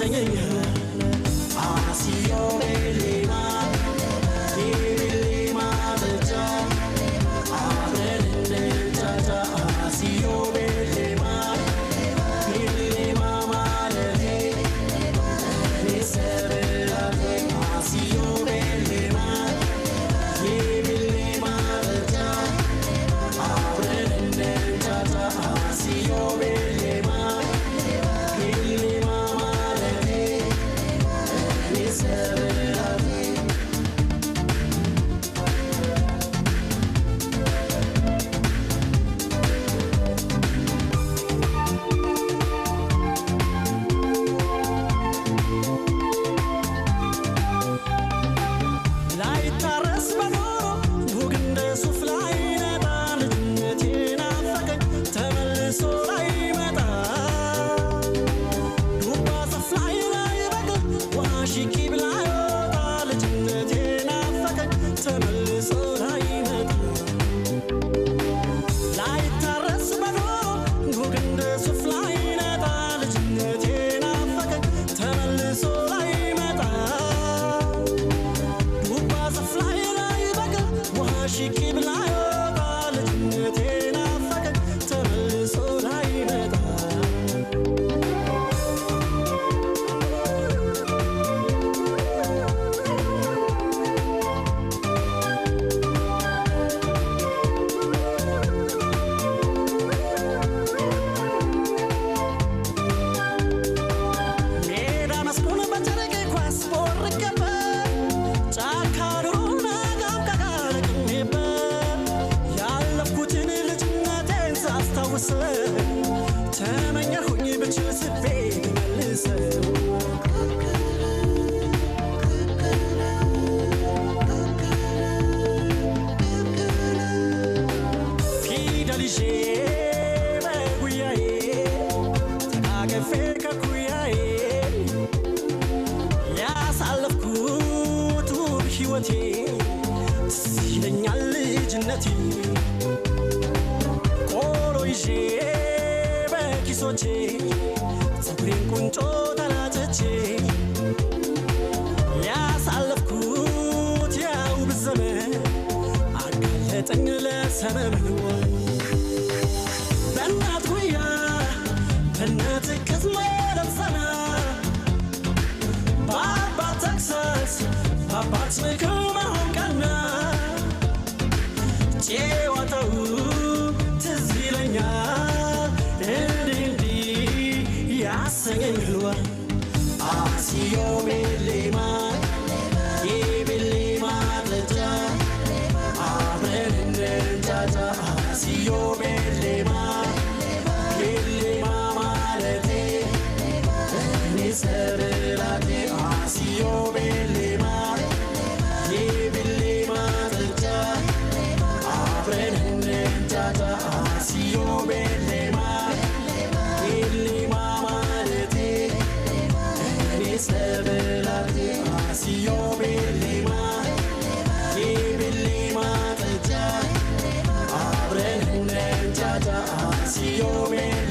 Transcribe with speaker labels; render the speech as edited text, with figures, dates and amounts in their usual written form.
Speaker 1: ያሰኘኛል። አስዮ ቤሌማ የቤሌማ ጠጫ አብረን እንጫጫ አስዮ ቤሌማ ቤሌማ ማለቴ እኔ ሰብላቴ አስዮ ቤሌማ የቤሌማ ጠጫ አብረን እንጫጫ አስዮ ቤሌማ ቤሌማ ማለቴ እኔ ሰብላቴ። ላይታረስ በኖሮ ኑግ እንደ ሱፍ ላይነጣ ልጅነቴ ናፈቀኝ ተመልሶ ላይመጣ ዱባ ዛፍ ላይ ላይበቅል ዋሽኪብ ላይወጣ ልጅነቴ ናፈቀኝ ተመልሶ ላይመጣ ላይታረስ በኖሮ ኑግ እንደ ሱፍ ላይነጣ ልጅነቴ ናፈቀኝ ተመልሶ ላይመጣ ዱባ ዛፍ ላይ ላይበቅል ዋሽኪብ ላይወጣ ልጅነቴ ናፈቀኝ ተመልሶ ላይመጣ። ሜዳ መስኩን በጨረቄ ኳስ ቦርቄበት ጫካ ዱሩን አጋም ለቅሜበት ያለፍኩትን ልጅነቴን ሳስታውሰው ተመኘሁኝ ብችል ስቤ ብመልሰው። ፊደል ይዤ በጉያዬ ተቃቅፌ ከኩያዬ ያሳለፍኩት ውብ ሕይወቴ ትዝ ይለኛል ልጅነቴ። ቆሎ ይዤ በኪሶቼ ፀጉሬን ቁንጮ ተላጭቼ ያሳለፍኩት ያውብ ዘመን አጋለጠኝ ለሰመመን። በእናት ጉያ በእናት እቅፍ መለብሰና በአባት ተግሳጽ በአባት ምክር መሆን ቀና ጨዋታው ትዝ ይለኛል እንዲህ እንዲህ ያሰኘኛል። አስዮ ቤሌማ የቤሌማ ጠጫ አብረን እንጫጫ አስዮ ቤሌማ ቤሌማ ማለቴ እኔ ሰብላቴ አስዮ ቤሌማ የቤሌማ ጠጫ አብረን እንጫጫ አስዮ ቤሌማ ቤሌማ ማለቴ እኔ ሰብላቴ አስዮ ቤሌማ የቤሌማ ጠጫ አብረን እንጫጫ አስዮ ቤሌማ።